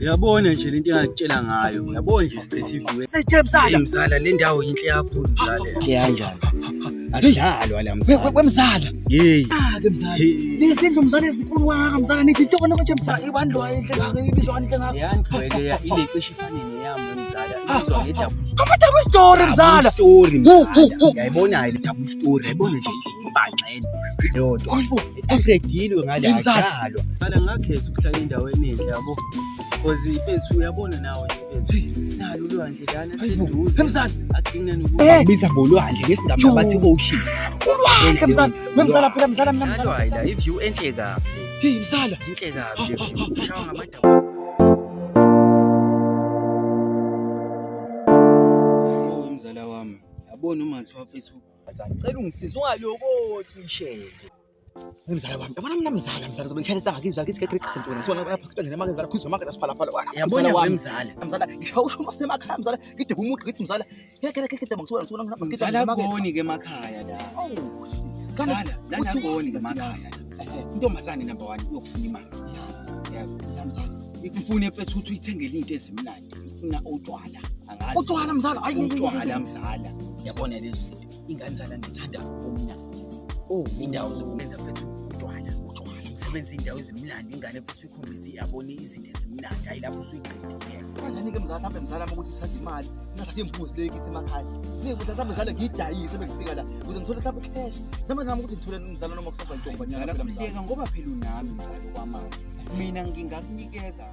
Uyabona nje lento engakutshela ngayo. Uyabona nje siphethe iview. Setshe mzala. Hey mzala, le ndawo yinhle kakhulu mzala. Inhle kanjani? Akudlalwa la mzala. Wemzala. Hey. Ah ke mzala. Hey. Lezi ndlu mzala ezinkulu kangaka mzala nithi intobona konje mzala ibandlwa enhle kangaka ibizwa kanhle ngaka. Leya ndlu leya ile cishe ifane neyami mzala. Ibizwa nge-double Ama double story mzala. story Hu, hu, mzala. hu. Uyayibona le double story, uyayibona nje ibhanxele. Leyo nto. Hayibo. Upgrade-ilwe ngale Hey, mzala. akudlalwa. Mzala ngakhetha ukuhlala endaweni enhle yabo. Because mfethu uyabona nawe nje mfethu. Nalo ulwandle lana Hayibo. seduze. Mzala. Akudinga nokuthi Eh. bakubiza ngolwandle ngesigama Yo. bathi ocean. Ulwandle mzala. Wemzala phela mzala mina mzala. Dlalwa la i-view enhle kabi. Hey mzala. Inhle kabi le view. Shawa ngamadabu. Oh mzala wami. Yabona uma kuthiwa mfethu ngicela ungisize ungalokothi uyishele. Mzala wami. Yabona mina mzala mzala zobe ngishayela ngakizwa ngithi ke ngeke ngitona lapha ngene makhe mzala khuzwa makhe asiphala phala. Yabona we mzala. Mzala ngishaya usho masemakhaya mzala ngidebe umuntu ngithi mzala ngeke ngeke ngeke ngisuka ngisuka Mzala koni ke emakhaya la. Oh. Mzala lana koni ke emakhaya la. Intombazane number 1 iyokufuna imali. Yazi. Mzala. Ikufune mfethu ukuthi uyithengele into ezimnandi. Ifuna utshwala. Angazi. Utshwala mzala. Ayi Utshwala mzala. Yabona lezo zinto. Ingane zala ngithanda umnandi. Oh, Indawo zokumenza mfethu utshwala. Utshwala. Msebenzi indawo ezimnandi ingane futhi uyikhombise yabona izinto ezimnandi. Hayi lapho usuyiqedile. Kanjani ke mzala mhlawumbe mzala ukuthi sisade imali ngingathatha imbuzi le kithi emakhaya. Ngikuthi mhlawumbe mzala ngiyidayise bengifika la ukuze ngithole mhlawumbe cash. Mhlawumbe nami ukuthi ngithole mzala noma kusasa intombanyana Mzala phela mzala. khululeka ngoba phela unami mzala okwamanje. Mina ngingakunikeza